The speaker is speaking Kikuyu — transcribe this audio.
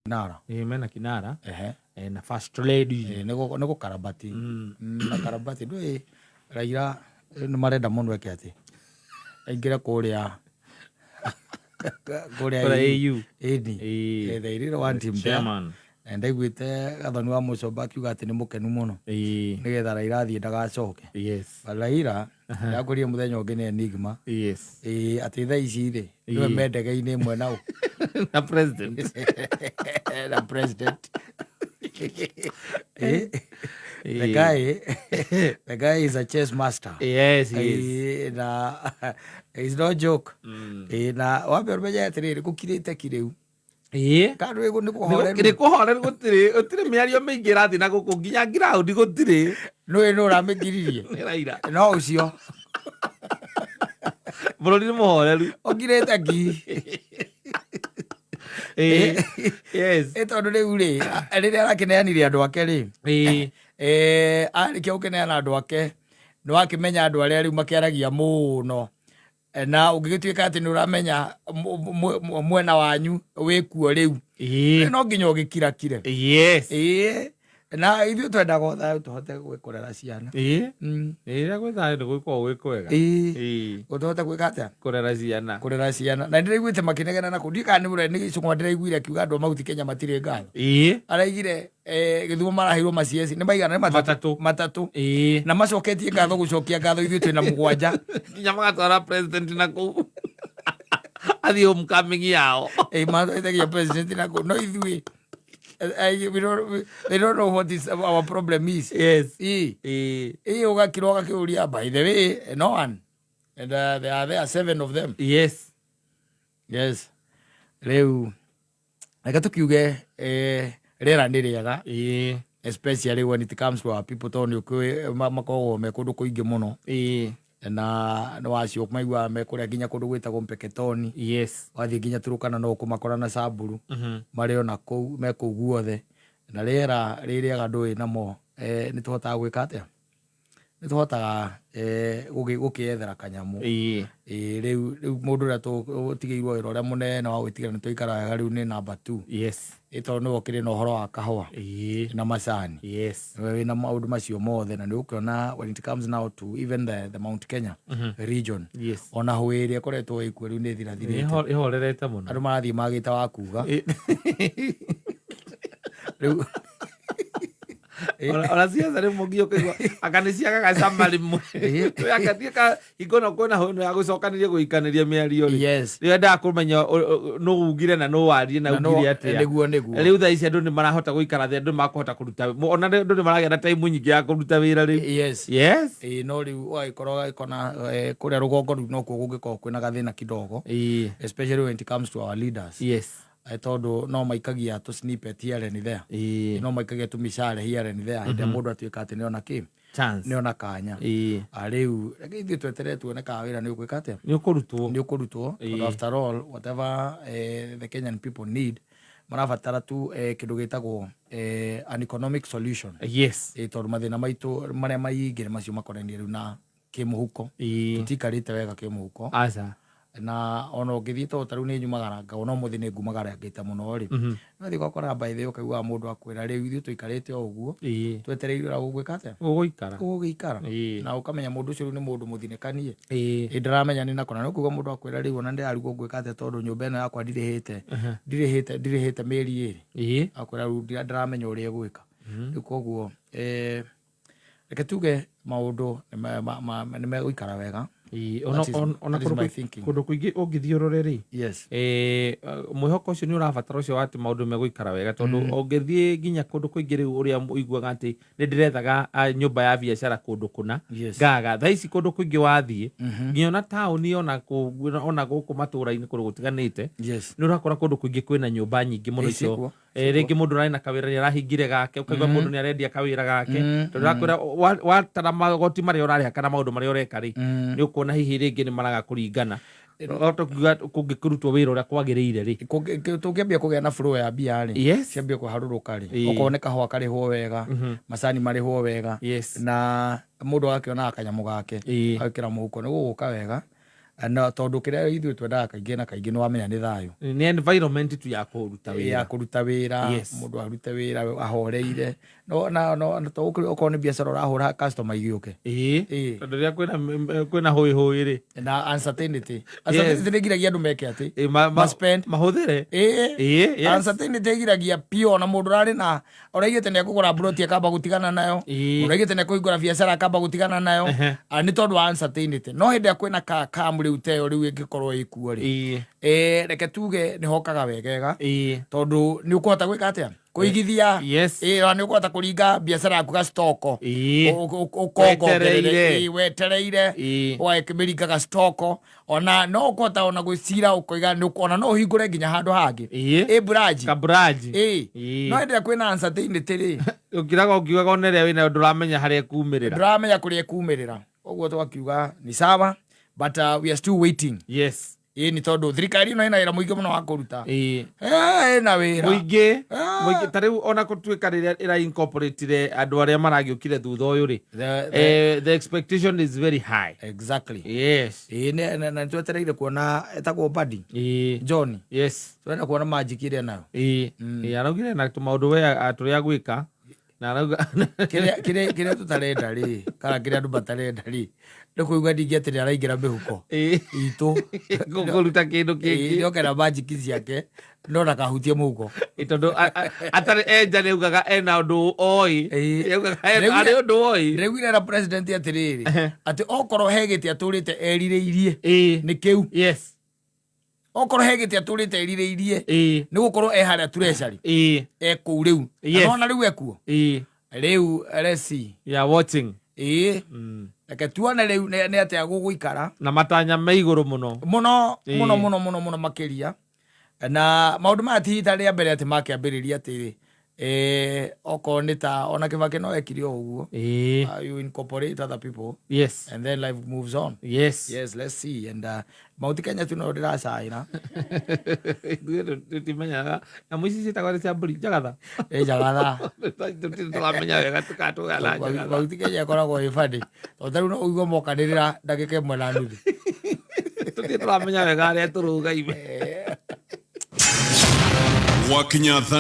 Kinara. Ĩĩ, mena kinara. Ehe. Na first lady. Ĩĩ, nĩ gũkarabati. Na karabati ndũĩ Raila nĩ marenda mũno eke atĩ aingĩre kũrĩa kũrĩa Kũrĩa AU. AU. Ĩni. Ĩĩ. They really want him there. Chairman. Na ndaiguĩte Gathoni wa Mũcomba akiuga atĩ nĩ mũkenu mũno nĩgetha Raila athiĩ ndagacoke. But Raila ndakwĩrire mũthenya ũngĩ nĩ enigma. Ĩĩ, atĩ thaa ici rĩ nĩwe me ndege-inĩ ĩmwe nao Na president. Na president. The guy is a chess master. Yes, he is. Ĩĩ, na it's no joke. Ĩĩ, na wambe ũmenye atĩrĩrĩ, gũkirĩte ki rĩu. Kana nĩ kũhoreru? Nĩ kũhoreru, gũtirĩ mĩario mĩingĩ ĩrathiĩ na gũkũ, nginya ground gũtirĩ. Nũĩ nũ ũramĩkiririe? Nĩ Raila. No ũcio. Bũrũri nĩ mũhoreru. Ũkirĩte ki. Ĩ tondũ rĩu rĩ, rĩrĩa arakĩneanire andũ ake rĩ, arĩkia gũkĩneana andũ ake, nĩ wakĩmenya andũ arĩa rĩu makĩaragia mũno, na ũngĩgĩtuĩka atĩ nĩ ũramenya mwena wanyu wĩkuo rĩu, no nginya ũgĩkirakire. Ĩĩ, na ithuĩ twendaga o thayũ tũhote gwĩkũrera ciana. Rĩrĩa gwĩ thayũ nĩ gwĩkoragwo gwĩ kwega. Tũhote gwĩka atĩa? Kũrera ciana. Kũrera ciana. Na ndĩraiguĩte makĩnegena na kũu, ndiũĩ kana nĩ gĩcũng'wa ndĩraiguire akiuga andũ a Mount Kenya matirĩ ngatho. Araigire Gĩthumo maraheirwo ma CS nĩ maigana? Nĩ matatũ. Matatũ. Matatũ. Na macoketie ngatho, gũcokia ngatho ithuĩ twĩna mũgwanja. Nginya magatwara president na kũu athiĩ homecoming yao. Ĩĩ, matwaithagia president na kũu, no ithuĩ they don't know what is our problem is. Ĩĩ. Ĩĩ, ũgakira ũgakĩũria, by the way, no one and there are seven of them. Yes, rĩu reke tũkiuge rĩera nĩ rĩega, especially when it comes to our people, tondũ nĩ ũkĩũĩ makoragwo me kũndũ kũingĩ mũno, na nĩ wacio maiguaga me kũrĩa nginya kũndũ gwĩtagwo Mpeketoni. Wathiĩ nginya Turukana no ũkũmakora na Samburu. Marĩ ona kũu, me kũu guothe, na rĩera rĩ rĩega ndũĩ namo nĩ tũhotaga gwĩka atĩa, nĩ tũhotaga gũkĩethera kanyamũ. Ĩĩ, rĩu mũndũ ũrĩa ũtigĩirwo wĩra ũrĩa mũnene wa gwĩtigĩra nĩ twaikara wega rĩu nĩ number two. Ĩ tondũ nĩwe ũkĩrĩ na ũhoro wa kahũa na macani. Nĩwe wĩna maũndũ macio mothe, na nĩ ũkĩona when it comes now to even the Mount Kenya region, ona hũĩ ĩrĩa ĩkoretwo ĩkuo rĩu nĩ ĩthirathirĩte. Ĩhorerete mũno. Andũ marathiĩ magĩte wa kuga rĩu. Ona ciaca rĩmwe nginya ũkaigua anga nĩ ciagaga cama rĩmwe. Angatie ka hingo ĩno kwĩna hũnũ ya gũcokanĩria gũikanĩria mĩario rĩ, rĩu endaga kũmenya nũ ugire na nũ warie na Na ugire atĩa. Nĩguo. Rĩu thaa ici andũ nĩ marahota gũikara thĩ, andũ nĩ makũhota kũruta, ona andũ nĩ maragĩa na time nyingĩ ya kũruta wĩra rĩu. Ĩĩ, no rĩu ũgagĩkorwo ũgagĩkona kũrĩa rũgongo rĩu nokuo kũngĩkorwo kwĩna gathĩna kidogo, especially when it comes to our leaders. Tondũ no maikagia tũ snippet here and there. No maikagia tũmicare here and there hĩndĩ ĩrĩa mũndũ atuĩka atĩ nĩona kĩ, Chance. Nĩona kanya. Rĩu reke ithuĩ tweterere tuone kana wĩra nĩ ũgwĩka atĩa, Nĩ ũkũrutwo. Nĩ ũkũrutwo, tondũ after all, whatever the Kenyan people need, marabatara tu kĩndũ gĩtagwo an economic solution. Tondũ mathĩna maitũ marĩa maingĩ nĩ macio makonainie rĩu na kĩmũhuko. Tũtiikarĩte wega kĩmũhuko. Aca. Na ona ũngĩthiĩ, tondũ ta rĩu nĩ nyumagara ngao, ũmũthĩ nĩ ngumagarangĩte mũno rĩ, wathiĩ ũgakora by the way ũkaiguaga mũndũ akwĩra rĩu ithuĩ tũikarĩte o ũguo twetereire ũrĩa gũgwĩka atĩa, Ũgũikara. Gũgũgĩikara. Na ũkamenya mũndũ ũcio rĩu nĩ mũndũ mũthinĩkanie. Ĩ ndĩramenya nĩ nakona nĩ ũkũigua mũndũ akwĩra rĩu ona ndĩrarigwo ngwĩka atĩa, tondũ nyũmba ĩno yakwa ndirĩhĩte mĩeri 2. Akwĩra rĩu ndĩramenya ũrĩa egwĩka rĩu. Koguo reke tuge maũndũ nĩ megũikara wega. Ona That is my thinking. kũndũ kũingĩ ũngĩthiĩ ũrore rĩ, mwĩhoko ũcio nĩ ũrabatara ũcio wa atĩ maũndũ megũikara wega, tondũ ũngĩthiĩ nginya kũndũ kũingĩ rĩu ũrĩa ũiguaga atĩ nĩ ndĩrethaga nyũmba ya biacara kũndũ kũna, ngaga. Thaa ici kũndũ kũingĩ wathiĩ nginya ona taũni, ona gũkũ matũra-inĩ kũndũ gũtiganĩte, nĩ ũrakora kũndũ kũingĩ kwĩna nyũmba nyingĩ mũno Ĩ, icio. ciĩkuo. Rĩngĩ mũndũ ũrarĩ na kawĩra nĩ arahingire gake, ũkaigua mũndũ nĩ arendia kawĩra gake, tondũ ũrakwĩra watara magoti marĩa ũrarĩha kana maũndũ marĩa ũreka rĩ, nĩ ũkuona hihi rĩngĩ nĩ maraga kũringana. Wahota kuga kũngĩkĩrutwo wĩra ũrĩa kwagĩrĩire rĩ, Tũngĩambia kũgĩa na flow ya mbia rĩ, ciambie kũharũrũka rĩ, okorwo nĩ kahũa karĩhwo wega, macani marĩhwo wega, na mũndũ agakĩonaga kanyamũ gake, agekĩra mũhuko, nĩ gũgũka wega. Na tondũ kĩrĩa ithuĩ twendaga kaingĩ na kaingĩ nĩ wamenya nĩ thayũ. Nĩ environment tu ya kũruta ya wĩra. Kũruta wĩra. Mũndũ arute wĩra ahoreire, no na no to okorwo nĩ biacara ũrahũra, customer igĩũke. Tondũ rĩrĩa kwĩna hũĩ hũĩ rĩ, na uncertainty, uncertainty nĩ giragia andũ meke atĩ ma spend. Mahũthĩre. Uncertainty ĩgiragia piũ ona mũndũ ũrarĩ na ũraigĩte nĩ ekũgũra mburoti akamba gũtigana nayo. Ũraigĩte nĩ ekũhingũra biacara akamba gũtigana nayo. Ah, nĩ tondũ wa uncertainty. No hĩndĩ ĩrĩa kwĩna ka kam rĩu teyo rĩu ĩngĩkorwo ĩkuo rĩ, reke tuge nĩ hokaga wegega, tondũ nĩ ũkũhota gwĩka atĩa, kũigithia. Ona nĩ ũkũhota kũringa biacara yaku gacitoko. Wetereire. Ũkongongerere wetereire. Ũgakĩmĩringa gacitoko, ona no ũkũhota ona gwĩcira ũkoiga ona no ũhingũre nginya handũ hangĩ, ĩ branch. Kabranji. No hĩndĩ ĩrĩa kwĩna uncertainty rĩ, ũkiraga ũkiugaga ona ĩrĩa wĩnayo ndũramenya harĩa ĩkumĩrĩra. Ndũramenya kũrĩa ĩkumĩrĩra. Ũguo twakiuga ni sawa, but we are still waiting. Ĩ nĩ tondũ thirikari ĩno ĩna wĩra mũingĩ mũno wa kũruta. Ĩna wĩra Mũingĩ. Ah. Mũingĩ ta rĩu ona gũtuĩka rĩrĩa ĩra incorporate andũ arĩa maragĩũkire thutha ũyũ rĩ, the expectation is very high. Ĩ na nĩtwetereire kuona etagwo Badi John. Tũrenda kuona magic ĩrĩa nayo. Ĩĩ, araugire na tũmaũndũ we tũrĩa gwĩka na arauga Kĩrĩa tũtarenda rĩ, kana kĩrĩa andũ matarenda rĩ, nĩ kũigua ningĩ atĩ nĩ araingĩra mĩhuko itũ. Kũruta kĩndũ kĩngĩ. Nĩoke na magic ciake no ndakahutie mũhuko. Tondũ atarĩ enja nĩ augaga ena ũndũ oĩ. Augaga arĩ ũndũ oĩ. Ndĩraiguire na president atĩrĩrĩ, atĩ okorwo he gĩtĩ atũrĩte erirĩirie, nĩ kĩu. Okorwo he gĩtĩ atũrĩte erirĩirie, nĩ gũkorwo e harĩa treasury, e kũu rĩu. Na nona rĩu ekuo rĩu, let's see. We are watching. Ĩĩ, reke tuone rĩu nĩ atĩa gũgũikara. Na matanya me igũrũ mũno. Mũno. Mũno mũno mũno mũno makĩria. Na maũndũ maya ti rita rĩa mbere atĩ makĩambĩrĩria atĩ okorwo nĩ ta ona Kĩbakĩ no ekire o ũguo. You incorporate other people and then life moves on. Yes, let's see. And Mount Kenya tu no ndĩracaĩra. Ithuĩ tũtimenyaga nyamũ ici ciĩtagwo atĩ cia mbũri njagatha. Ĩ njagatha. Tũtirĩ tũramenya wega tũkatũgana njagatha. Mount Kenya ĩkoragwo ĩ funny tondũ ta rĩu no ũigue mokanĩrĩra ndagĩka 1.5. Tũtirĩ tũramenya wega harĩa tũrũgaime. Gwakinya thaa